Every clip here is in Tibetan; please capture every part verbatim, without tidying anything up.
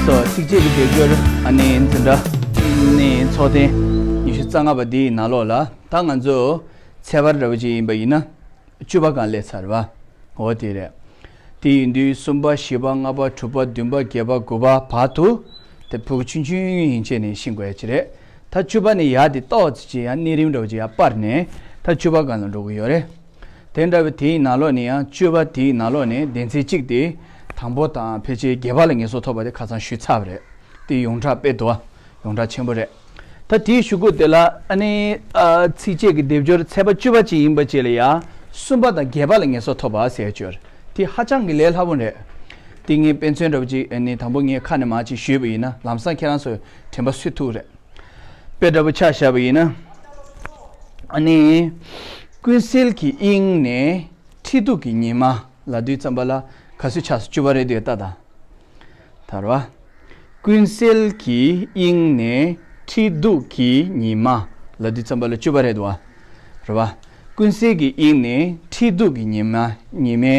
ཚོགས་ཚིགས་བཅད་ཀྱི་སྡེབ་སྦྱོར་ཨ་ནི་འཛིན་གྲྭ་ནི་ཚོགས་ཐེངས་ཉི་ཤུ་རྩ་ལྔ་པ་འདིའི་ནང་ལོགས་ལ། ད་ང་ཚོ་ཚེག་བར་འདྲ་བོ་ཅིག་ཡིན་པ་ཡིན་ན། བཅུ་པ་སྒང་སླེབས་ཚར་བ། འོ་དེ་རེད། དེ་ཡིན་དུས་གསུམ་པ་བཞི་པ་ལྔ་པ་དྲུག་པ་བདུན་པ་བརྒྱད་པ་དགུ་པ་བར་དུ་དེ་ཕྲུ་གུ་ཆུང་ཆུང་ཡིན་བྱས་ནས་ཤེས་དགོས་ཡ་ཅིག་རེད། ད་བཅུ་པ་ནས་ཡར་དེ་ཏོག་ཙམ་ཅིག་ཡང་གནས་རིམ་འདྲ་བོ་ཅིག་ཡར་སྤར་ནས་ད་བཅུ་པ་སྒང་ལ་འགྲོ་གི་ཡོད་རེད། དེ་འདྲ་བའི་དེའི་ནང་ལོགས་ནས་ཡང་བཅུ་པ་དེའི་ནང་ལོགས་ནས་སྡེ་ཚན་གཅིག་དེ་དང་པོ་དང་ཕལ་ཆེར་བརྒྱད་པ་ལ་ངེས་སོ་ཐོབ་པ་དེ་ཁ་སང་ཞུས་ཚར་བ་རེད། དེ་ཡོངས་གྲགས་དཔེ་འདུག་བ། ཡོངས་གྲགས་ཆེན་པོ་རེད། ད་དེའི་གཞུག་གུ་དེ་ལ་ཨ་ནི་ཨ་ཚིགས་བཅད་ཀྱི་སྡེབ་སྦྱོར་ཚེག་བར་བཅུ་པ་ཅིག་ཡིན་པ་ཅིག་ལ་ཡ་གསུམ་པ་དང་བརྒྱད་པ་ལ་ངེས་སོ་ཐོབ་པ་ཟེར་སྦྱོར་དེ་ཧ་ཅང་གི་ལས་སླ་པོ་རེད། དེ་ངས་དཔེ་མཚོན་འདྲ་པོ་ཅིག་ཨ་ནི་དང་པོ་ངས་ཁ་ནས་མར་ཅིག་ཞུས་པ་ཡིན་ན་ལམ་སང་ཁྱེད་རང་ཚོས་དྲན་པ་གསོས་ཐུབ་རེད། དཔེ་འདྲ་པོ་ཆ་བཞག་པ་ཡིན་ན། ཨ་ནི། ཀུན་གསལ་གྱི་དབྱིངས་ནས་ཁྲི་གདུགས་ཀྱི་ཉི་མ་ལབ་དུས་ཙམ་པ་ལ་ག་ཚོད་ཆགས་སོང་། བཅུ་པ་རེད་འདུག་ད་ད། ད་རེད་བ། ཀུན་གསལ་གྱི་དབྱིངས་ནས་ཁྲི་གདུགས་ཀྱི་ཉི་མ་ལབ་དུས་ཙམ་པ་ལ་བཅུ་པ་རེད་འདུག་བ། རེད་བ། ཀུན་གསལ་གྱི་དབྱིངས་ནས་ཁྲི་གདུགས་ཀྱི་ཉི་མ་ཉི་མའི།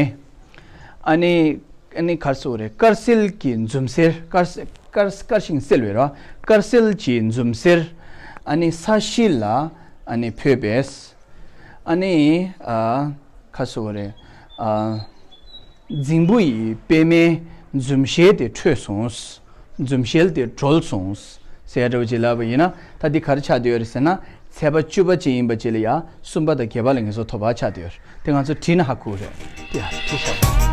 ཨ་ནི། ཨ་ནི་ག་རེ་ཟེར་དགོས་རེད། དཀར་གསལ་གྱི་འཛུམ་ཟེར། དཀར་གསལ་དཀར་དཀར་ཞིང་གསལ་བའི་རེད་བ། དཀར་གསལ་གྱི་འཛུམ་ཟེར། ཨ་ནི་ས་གཞི་ལ་ཨ་ནི་འཕོས་པས། ཨ་ནི་ཨ་ག་རེ་ཟེར་དགོས་རེད། ཨ་རྫིང་བུ་ཡི་པད་མའི་འཛུམ་ཞལ་དེ་འཕྲོས་སོང་། འཛུམ་ཞལ་དེ་གྲོལ་སོང་། ཟེར་འདྲ་བོ་ཅིག་ལབ་པ་ཡིན་ན་ད་འདི་ག་རེ་ཆགས་བསྡད་ཡོད་རེད་ཟེར་ན། ཚེག་བར་བཅུ་པ་ཅིག་ཡིན་པ་ཅིག་ལ་ཡ་གསུམ་པ་དང་བརྒྱད་པ་ལ་ངེས་སོ་ཐོབ་པ་ཆགས་བསྡད་ཡོད་རེད། དེ་ང་ཚོ་བྲིས་ན་ཧ་གོ་རེད། དེ་ཡ་བྲིས་བཞག་པ།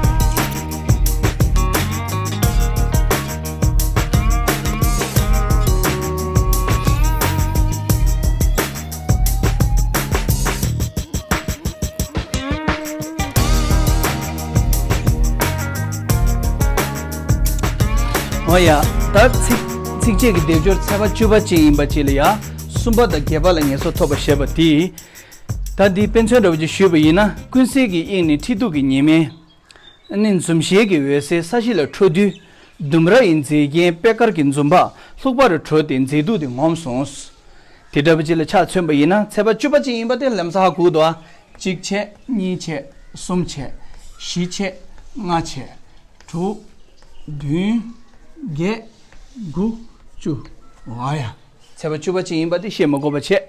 འོ་ཡ། ད་ཚིགས་ཚིགས་བཅད་ཀྱི་སྡེབ་སྦྱོར་ཚེག་བར་བཅུ་པ་ཅིག་ཡིན་པ་ཅིག་ལ་ཡ་གསུམ་པ་དང་བརྒྱད་པ་ལ་ངེས་སོ་ཐོབ་པ་ཞེས་པ་དེ། ད་འདི་དཔེ་མཚོན་འདྲ་བོ་ཅིག་ཞུས་པ་ཡིན་ན། ཀུན་གསལ་གྱི་དབྱིངས་ནས་ཁྲི་གདུགས་ཀྱི་ཉི་མའི། ཨ་ནི་འཛུམ་ཞལ་གྱི་འོད་ཟེར་ས་གཞི་ལ་འཕྲོ་དུས། ལྡུམ་ར་ཡི་མཛེས་རྒྱན་པད་དཀར་གྱི་འཛུམ་བག་ལྷུག་པ་རུ་གྲོལ་ཏེ་མཛེས་སྡུག་དེ་ངོམས་སོང་། དེ་འདྲ་བོ་ཅིག་ལ་ཆ་མཚོན་པ་ཡིན་ན་ཚེག་བར་བཅུ་པ་ཅིག་ཡིན་པ་དེ་ལམ་སང་ཧ་གོ་འདུག་ཨ། གཅིག་བྱས། གཉིས་བྱས། གསུམ་བྱས། བཞི་བྱས། ལྔ་བྱས། དྲུག་བདུན། བརྒྱད། དགུ། བཅུ། འོ་ཡ། ཚེག་བར་བཅུ་པ་ཅིག་ཡིན་པ་དེ་བཤད་མ་དགོས་པ་བྱས།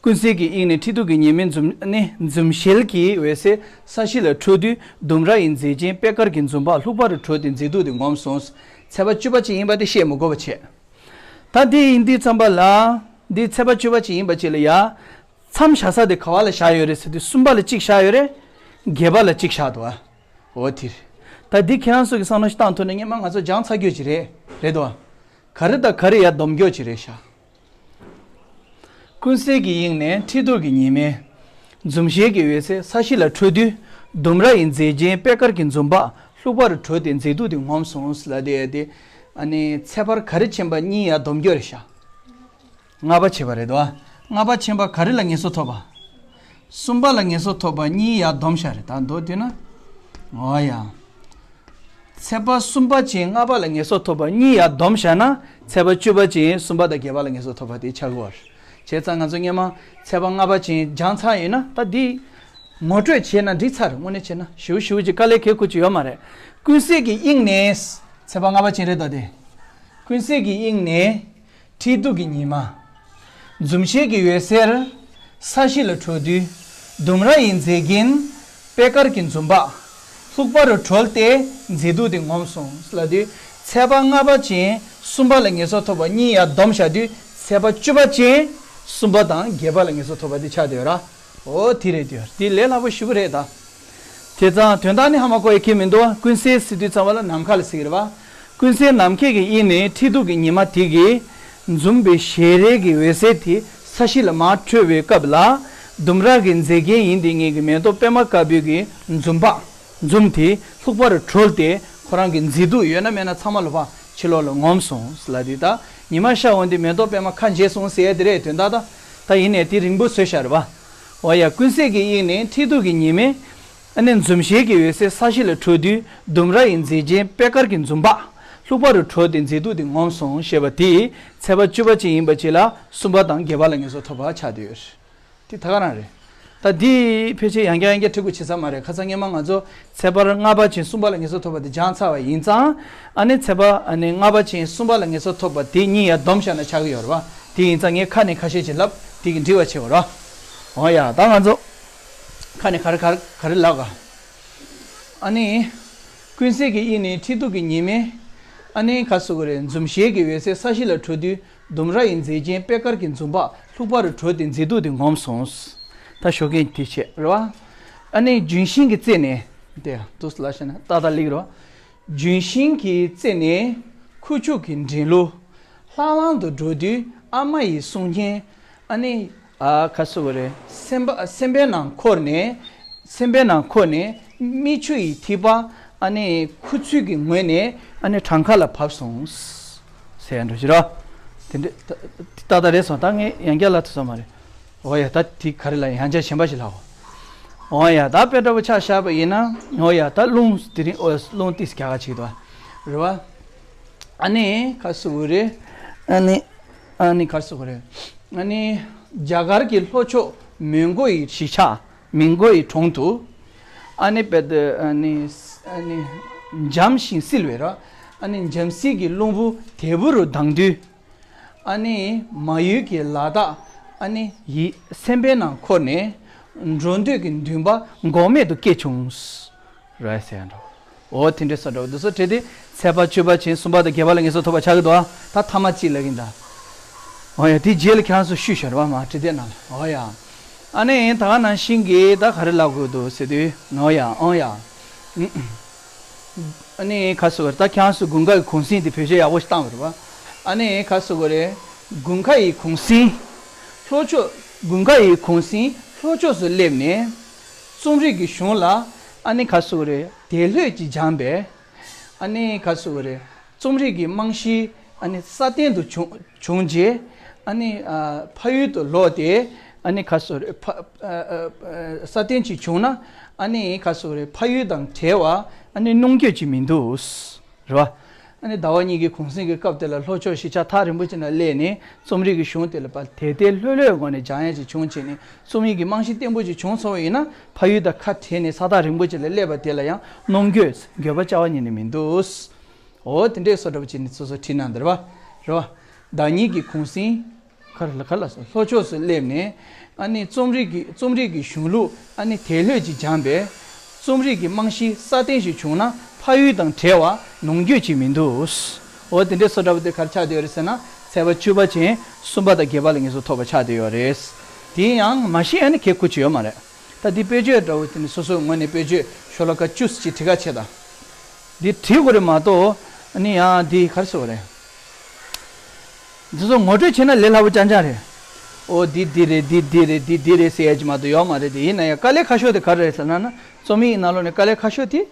ཀུན་གསལ་གྱི་དབྱིངས་ནས་ཁྲི་གདུགས་ཀྱི་ཉི་མའི་འཛུམ་ནི་འཛུམ་ཞལ་གྱི་འོད་ཟེར་ས་གཞི་ལ་འཕྲོ་དུས། ལྡུམ་ར་ཡི་མཛེས་རྒྱན་པད་དཀར་གྱི་འཛུམ་བག་ལྷུག་པ་རུ་གྲོལ་ཏེ་མཛེས་སྡུག་དེ་ངོམས་སོང་། ཚེག་བར་བཅུ་པ་ཅིག་ཡིན་པ་དེ་བཤད་མ་དགོས་པ་བྱས། ད་དེ་ཡིན་དུས་ཙམ་པ་ལ། འདི་ཚེག་བར་བཅུ་པ་ཅིག་ཡིན་པ་ཅིག་ལ་ཡ། མཚམས་བཞག་ས་དེ་ག་བ་ལ་བཞག་ཡོད་རེད་ཟེར་དུས་གསུམ་པ་ལ་གཅིག་བཞག་ཡོད་རེད། བརྒྱད་པ་ལ་གཅིག་བཞག་འདུག་ཨ། འོ་དེ་རེད། ད་འདི་ཁྱེད་རང་ཚོ་གི་བསམ་བློ་ཞིག་བཏང་ཐུབ་ན་སྔོན་མ་ང་ཚོ་སྦྱངས་ཚར་རྒྱུ་ཅིག་རེད། རེད་དོ། ག་རེ་དང་ག་རེ་ཡར་སྡོམ་རྒྱུ་ཅིག་རེད་ཤག་ཀུན་གསལ་གྱི་དབྱིངས་ནས་ཁྲི་གདུགས་ཀྱི་ཉི་མའི། འཛུམ་ཞལ་གྱི་འོད་ཟེར་ས་གཞི་ལ་འཕྲོ་དུས། ལྡུམ་ར་ཡི་མཛེས་རྒྱན་པད་དཀར་གྱི་འཛུམ་བག་ལྷུག་པ་རུ་གྲོལ་ཏེ་མཛེས་སྡུག་དེ་ངོམས་སོང་ལབ་དེ་ཡ་དེ། ཨ་ནི་ཚེག་བར་ག་རེ་ཕྱིན་པ་གཉིས་ཡར་སྡོམ་རྒྱུ་རེད་ཤག་ལྔ་པ་ཕྱིན་པ་རེད་དོ། ལྔ་པ་ཕྱིན་པ་ག་རེ་ལ་ངེས་སོ་ཐོབ་པ། གསུམ་པ་ལ་ངེས་སོ་ཐོབ་པ་གཉིས་ཡར་སྡོམ་བཞག་རེད་ད་མདོར་བསྡུས་ན། འོ་ཡ། ཚེག་བར་གསུམ་པ་ཅན་ལྔ་པ་ལ་ངེས་སོ་ཐོབ་པ་གཉིས་ཡར་སྡོམ་བཞག་ན་ཚེག་བར་བཅུ་པ་ཅན་གསུམ་པ་དང་བརྒྱད་པ་ལ་ངེས་སོ་ཐོབ་པ་དེ་ཆགས་ཀྱི་ཡོད་རེད། བྱས་ཙང་ང་ཚོ་སྔོན་མ་ཚེག་བར་ལྔ་པ་ཅན་སྦྱངས་ཚར་ཡོད་ན་ད་འདི་ངོ་སྤྲོད་བྱས་ན་འགྲིག་ཚར་རེད། དངོས་གནས་བྱས་ན་ཞིབ་ཞིབ་ཀྱི་དཀའ་ལས་ཁག་ཁུར་གྱི་ཡོད་མ་རེད། ཀུན་གསལ་གྱི་དབྱིངས་ནས། ཚེག་བར་ལྔ་པ་ཅན་རེད་དོ་དེ། ཀུན་གསལ་གྱི་དབྱིངས་ནས། ཁྲི་གདུགས་ཀྱི་ཉི་མ། འཛུམ་ཞལ་གྱི་འོད་ཟེར། ས་གཞི་ལ་འཕྲོ་དུས། ལྡུམ་ར་ཡི་མཛེས་རྒྱན། པད་དཀར་གྱི་འཛུམ་བག་ལྷུག་པ་རུ་གྲོལ་ཏེ་མཛེས་སྡུག་དེ་ངོམས་སོང་ལབ་དུས། ཚེག་བར་ལྔ་པ་ཅན་གསུམ་པ་ལ་ངེས་སོ་ཐོབ་པ་གཉིས་ཡར་སྡོམ་བཞག་དུས་ཚེག་བར་བཅུ་པ་ཅན་གསུམ་པ་དང་བརྒྱད་པ་ལ་ངེས་སོ་ཐོབ་པ་དེ་ཆགས་བསྡད་ཡོད་ར། འོ་དེ་རེད་དེ། དེ་ལས་སླ་པོ་ཞེ་པོ་རེད་ད། བྱས་ཙང་དོན་དག་ནི་ཧ་མ་གོ་ཡ་ཁྱད་མི་འདུག་ཀུན་གསལ་ཟེར་དུས་ཙམ་པ་ལ་ནམ་མཁའ་ལ་ཟེར་གི་རེད་བ། ཀུན་གསལ་ནམ་མཁའི་གི་དབྱིངས་ནས་ཁྲི་གདུགས་ཀྱི་ཉི་མ་དེ་གིས་འཛུམ་པའི་ཞལ་རས་ཀྱི་འོད་ཟེར་དེ་ས་གཞི་ལ་མར་འཕྲོས་པའི་སྐབས་ལ། ལྡུམ་ར་གི་མཛེས་རྒྱན་ཡིན་དེ་ངེད་ཀྱི་མེ་ཏོག་པད་མ་དཀར་པོའི་གི་འཛུམ་བག་འཛུམ་དེ་ལྷུག་པ་རུ་གྲོལ་ཏེ་ཁོ་རང་གི་མཛེས་སྡུག་ཡོད་ན་མེད་ན་ཚང་མ་ལོ་ཕ་ཕྱི་ལོགས་ལ་ངོམས་སོང་ལབ་དེ། ད་ཉི་མ་ཤར་འོང་དུས་མེ་ཏོག་པད་མ་ཁ་འབྱེད་སོང་ཟེར་ཡ་དེ་རེད་དོན་དག་ད། ད་ཡིན་ནའི་དེ་རིང་པོ་བཟོས་བཞག་རེད་བ། འོ་ཡ། ཀུན་གསལ་གྱི་དབྱིངས་ནས་ཁྲི་གདུགས་ཀྱི་ཉི་མའི། ཨ་ནི་འཛུམ་ཞལ་གྱི་འོད་ཟེར་ས་གཞི་ལ་འཕྲོ་དུས་ལྡུམ་ར་ཡི་མཛེས་རྒྱན་པད་དཀར་གྱི་འཛུམ་བག་ལྷུག་པ་རུ་གྲོལ་ཏེ་མཛེས་སྡུག་དེ་ངོམས་སོང་ཞེས་པ་དེ་ཚེག་བར་བཅུ་པ་ཅན་ཡིན་པ་ཅིག་ལ་གསུམ་པ་དང་བརྒྱད་པ་ལ་ངེས་སོ་ཐོབ་པ་ཆགས་བསྡད་ཡོད་རེད། དེ་ད་ག་རང་རེད། ད་འདི་ཕལ་ཆེར་ཡང་བསྐྱར་ཡང་བསྐྱར་འཁྲིད་དགོས་བྱེད་ས་མ་རེད། ཁ་སང་སྔོན་མ་ང་ཚོ་ཚེས་པ་ལྔ་པ་ཅན་གསུམ་པ་ལ་ངེས་སོ་ཐོབ་པ་དེ་སྦྱངས་ཚར་བ་ཡིན་ཙང་། ཨ་ནི་ཚེས་པ་ཨ་ནི་ལྔ་པ་ཅན་གསུམ་པ་ལ་ངེས་སོ་ཐོབ་པ་དེ་གཉིས་ཡར་སྡོམ་བཞག་ན་ཆགས་ཀྱི་ཡོད་རེད་བ། དེ་ཡིན་ཙང་ངས་ཁ་ནས་ཁ་ཤས་ཅིག་ལབ་དེ་གི་འདྲི་བ་བྱེད་དགོས་རེད་བ། འོ་ཡ། ད་ང་ཚོ་ཁ་ནས་ག་རེ་ག་རེ་ག་རེ་ལབ་ག་ཨ་ནི། ཀུན་གསལ་གྱི་དབྱིངས་ནི་ཁྲི་གདུགས་ཀྱི་ཉི་མས། ཨ་ནི་ག་རེ་ཟེར་དགོས་རེད། འཛུམ་ཞལ་གྱི་འོད་ཟེར་ས་གཞི་ལ་འཕྲོ་དུས། ལྡུམ་ར་ཡི་མཛེས་རྒྱན་པད་དཀར་གྱི་འཛུམ་བག་ལྷུག་པར་གྲོལ་ཏེ་མཛེས་སྡུག་དེ་ངོམས་སོང་། ད་ཞོགས་ཀས་དེ་བྱས་རེད་བ། ཨ་ནི་ལྗོན་ཤིང་གི་རྩེ་ནས། དེ་འདུག་ལ་བྱས་ན་ཏག་ཏག་སླེབས་རེད་བ། ལྗོན་ཤིང་གི་རྩེ་ནས་ཁུ་བྱུག་གི་འགྲེང་བུ་ལྷང་ལྷང་དུ་འགྲོ་དུས། ཨ་མ་ཡི་གསུང་སྙན། ཨ་ནི། ཨ། ག་རེ་ཟེར་དགོས་རེད། སེམས་པ་སེམས་པའི་ནང་འཁོར་ནས། སེམས་པའི་ནང་འཁོར་ནས་མིག་ཆུ་ཡི་ཐིགས་པ། ཨ་ནི་ཁུ་ཚུར་གྱི་ངོས་ནས་ཨ་ནི་བྲང་ཁ་ལ་བབས་སོང་། ཟེར་ཡ་འགྲོ་ཞིག་ར། དེ་འདྲ་ཏག་ཏག་རེད་སོང་། ད་ངས་ཡང་བསྐྱར་ལབ་ཐུབ་ས་མ་རེད། འོ་ཡ། ད་དེ་ག་རེ་ལ་ཡང་བསྐྱར་གཞན་པ་ཞིག་ལབ་འོ། འོ་ཡ། ད་དཔེ་འདྲ་པོ་ཆ་བཞག་པ་ཡིན་ན། འོ་ཡ། ད་རླུང་དེ་རིང་འོ་རླུང་ཏིས་རྒྱག་ག་ཅིག་འདུག་རེད་བ། ཨ་ནི་ག་རེ་ཟེར་དགོས་རེད། ཨ་ནི། ཨ་ནི་ག་རེ་ཟེར་དགོས་རེད། ཨ་ནི་རྒྱ་གར་གྱི་ལྷོ་ཕྱོགས་མོན་གྷོ་ཡི་གཞིས་ཆགས། མོན་གྷོ་ཡི་གྲོང་དུ། ཨ་ནི་དཔེ་དེ་ཨ་ནི་ཨ་ནི་འཇམ་ཞིང་བསིལ་བའི་ར། ཨ་ནི་འཇམ་བསིལ་གྱི་རླུང་བུ་དལ་བུ་རུ་ལྡང་དུས། ཨ་ནི་མ་ཡུལ་གྱི་ལ་དྭགས། ཨ་ནི་ཡིད་སེམས་པའི་ནང་འཁོར་ནས་འགྲོ་འདོད་ཀྱི་འདུན་པ་འགོག་མེད་དུ་སྐྱེས་བྱུང་། རེད་ཟེར་ཡ་འགྲོ། འོ་དེ་འདྲའི་བཟོ་འདྲ་བོ་འདི་ཚོ་བྲིས་ཏེ་ཚེས་པ་བཅུ་པ་ཅན་གསུམ་པ་དང་བརྒྱད་པ་ལ་ངེས་སོ་ཐོབ་པ་ཆགས་ཀྱི་འདུག་ད་ཐ་མ་གཅིག་ལབ་ཀྱིན་ད། འོ་ཡ། དེ་རྗེས་ལ་ཁྱེད་རང་ཚོ་བཤུས་ཤོར་བ་མ་བྲིས་ཏེ་ནང་ལ། འོ་ཡ། ཨ་ནི་ད་ག་ནང་བཞིན་གྱི་ད་ག་རེ་ལབ་དགོས་འདུག་ཟེར་དུས། འོ་ཡ། འོ་ཡ། ཨ་ནི་ག་རེ་ཟེར་དགོས་རེད། ད་ཁྱེད་རང་ཚོ་དགུན་ཁ་གི་གུང་གསེང་དེ་བེད་སྤྱོད་ཡག་པོ་ཞིག་བཏང་བ་རེད་བ། ཨ་ནི་ག་རེ་ཟེར་དགོས་རེད། དགུན་ཁ་ཡི་གུང་གསེང་། ལྷོ་ཕྱོགས། དགུན་ཁ་ཡི་གུང་གསེང་ལྷོ་ཕྱོགས་སུ་སླེབས་ནས། རྩོམ་རིག་གི་གཞུང་ལ་ཨ་ནི་ག་རེ་ཟེར་དགོས་རེད། དལ་ལྷོད་ཀྱིས་སྦྱངས་པས། ཨ་ནི་ག་རེ་ཟེར་དགོས་རེད། རྩོམ་རིག་གི་རྨང་གཞི་ཨ་ནི་སྲ་བརྟན་དུ་བྱུང་བྱུང་རྗེས། ཨ་ནི་ཨ་ཕ་ཡུལ་དུ་ལོག་སྟེ། ཨ་ནི་ག་རེ་ཟེར་དགོས་རེད། ཕ་ཨ་ཨ་ཨ་སྲ་བརྟན་ཅིག་བྱུང་ན། ཨ་ནི་ག་རེ་ཟེར་དགོས་རེད། ཕ་ཡུལ་དང་བྲལ་བ་ཨ་ནི་གནོང་འགྱོད་ཅིག་མི་འདུག་རེད་བ། ཨ་ནི་ཟླ་བ་གཉིས་ཀྱི་གུང་གསེང་གི་སྐབས་དེ་ལ་ལྷོ་ཕྱོགས་གཞིས་ཆགས་ཐག་རིང་པོ་ཅིག་ན་སླེབས་ནས། རྩོམ་རིག་གི་གཞུང་དེ་ལ་ཕར་དལ་དལ་ལྷོད་ལྷོད་སྒོ་ནས་སྦྱང་ཡ་ཅིག་བྱུང་བྱས་ནས། རྩོམ་ཡིག་གི་རྨང་གཞི་བརྟན་པོ་ཅིག་བྱུང་སོང་བ་ཡིན་ན། ཕ་ཡུལ་དང་ཁ་བྲལ་ནས་ས་ཐག་རིང་པོ་ཅིག་ལ་སླེབས་པ་དེ་ལ་ཡང་གནོང་འགྱོད། འགྱོད་པ་རྐྱང་བ་ཉིད་ནས་མི་འདུག་འོ་དེ་འདྲའི་བཟོ་འདྲ་པོ་ཅིག་ནི་སོ་སོ་བྲིས་གནང་འདུག་རེད་བ། རེད་བ། ཟླ་གཉིས་ཀྱི་གུང་གསེང་། ག་རེ་ལ་ག་རེ་ལ་སོ་ལྷོ་ཕྱོགས་སུ་སླེབས་ནས། ཨ་ནི་རྩོམ་རིག་གི་རྩོམ་རིག་གི་གཞུང་ལུགས་ཨ་ནི་དལ་ལྷོད་ཅིག་སྦྱངས་པས། རྩོམ་རིག་གི་རྨང་གཞི་སྲ་བརྟན་ཞིག་བྱུང་ན་ཕ་ཡུལ་དང་བྲལ་བ་གནོང་འགྱོད་ཅིག་མི་འདུག་འོ་དེ་འདྲའི་བཟོ་འདྲ་པོ་དེ་ག་རེ་ཆགས་བསྡད་ཡོད་རེད་ཟེར་ན། ཚེས་པ་བཅུ་པ་ཅན་གསུམ་པ་དང་བརྒྱད་པ་ལ་ངེས་སོ་ཐོབ་པ་ཆགས་བསྡད་ཡོད་རེད། དེ་ཡང་མ་ཤེས་ཨ་ནི་གལ་ཁུ་ཆེ་ཡོད་མ་རེད། ད་འདི་དཔེ་བརྗོད་འདྲ་བོ་དེ་ནི་སོ་སོའི་ངོས་ནས་དཔེ་བརྗོད་ཤོ་ལོ་ཀ་བཅུ་ཙམ་ཅིག་བྲིས་ཁ་བྱེད་དང་། འདི་བྲིས་དགོས་རེད་མ་གཏོགས། ཨ་ནི་ཡང་འདི་ག་རེ་ཟེར་དགོས་རེད། འདི་ཚོ་ངོ་སྤྲོད་བྱས་ན་ལས་སླ་པོ་རྐྱང་རྐྱང་རེད། ཨོ་འདི་འདི་རེད། འདི་འདི་རེད། འདི་འདི་རེད་ཟེར་ཡ་ཅིག་མ་གཏོགས་ཡོད་མ་རེད། དེ་ཡིན་ན་ཡང་དཀའ་ལས་ཁག་ཤོས་དེ་ག་རེ་རེད་ཟེར་ན། ན་རྩོམ་ཡིག་ནང་ལོགས་ནས་དཀའ་ལས་ཁག་ཤོས་དེ།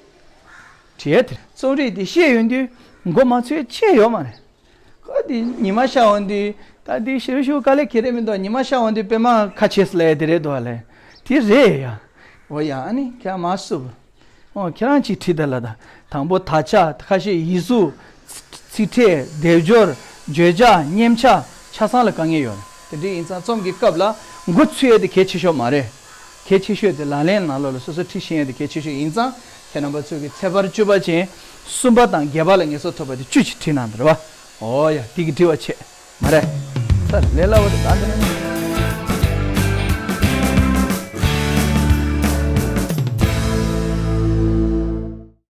བྲིས་ཡ་དེ་རེད། རྩོམ་རིག་དེ་ཤེས་ཡོང་དུས་མགོ་མ་ཚོས་ཆད་ཡོད་མ་རེད། ཁོ་དེ་ཉི་མ་ཤར་འོང་དུས། ད་དེ་ཞེ་པོ་ཞེ་པོ་དཀའ་ལས་ཁྱེད་རེད་མི་འདུག་ཉི་མ་ཤར་འོང་དུས་པད་མ་ཁ་ཕྱེས་ལས་དེ་རེད་འདུག་ལས། དེ་རེད་ཡ། འོ་ཡ། ཨ་ནི་ཁྱེད་མ་སུབ། ཨོ་ཁྱེད་རང་གཅིག་བྲིས་ད་ལ། ད་དང་པོ་དག་ཆ། ཁ་ཤས་ཡིག་གཟུགས། ཚིག་ཕྲད། སྡེབ་སྦྱོར། བརྗོད་བྱ། མཉེན་ཆ། ཆ་ཚང་ལ་དཀའ་ངལ་ཡོད་རེད། དེ་འདྲ་ཡིན་ཙང་རྩོམ་གྱི་སྐབས་ལ་འགོ་ཚུགས་ཡས་དེ་གལ་ཆེ་ཤོས་མ་རེད། གལ་ཆེ་ཤོས་དེ་ལག་ལེན་ནང་ལོགས་ལ་སོ་སོ་ཁྲིད་ཤེས་ཡས་དེ་གལ་ཆེ་ཤོས་ཡིན་ཙང་། ཁྱེད་རྣམ་པ་ཚོ་གི་ཚེས་པ་བཅུ་པ་ཅན་གསུམ་པ་དང་བརྒྱད་པ་ལ་ངེས་སོ་ཐོབ་པ་དེ་བཅུ་ཅིག་བྲིས་གནང་འདུག་རེད་བ། ཨོ་ཡ། དེ་གི་དྲི་བ་ཆད་མ་རེད། ད་ལས་སླ་བོ་དེ་ད་འདི་ནས་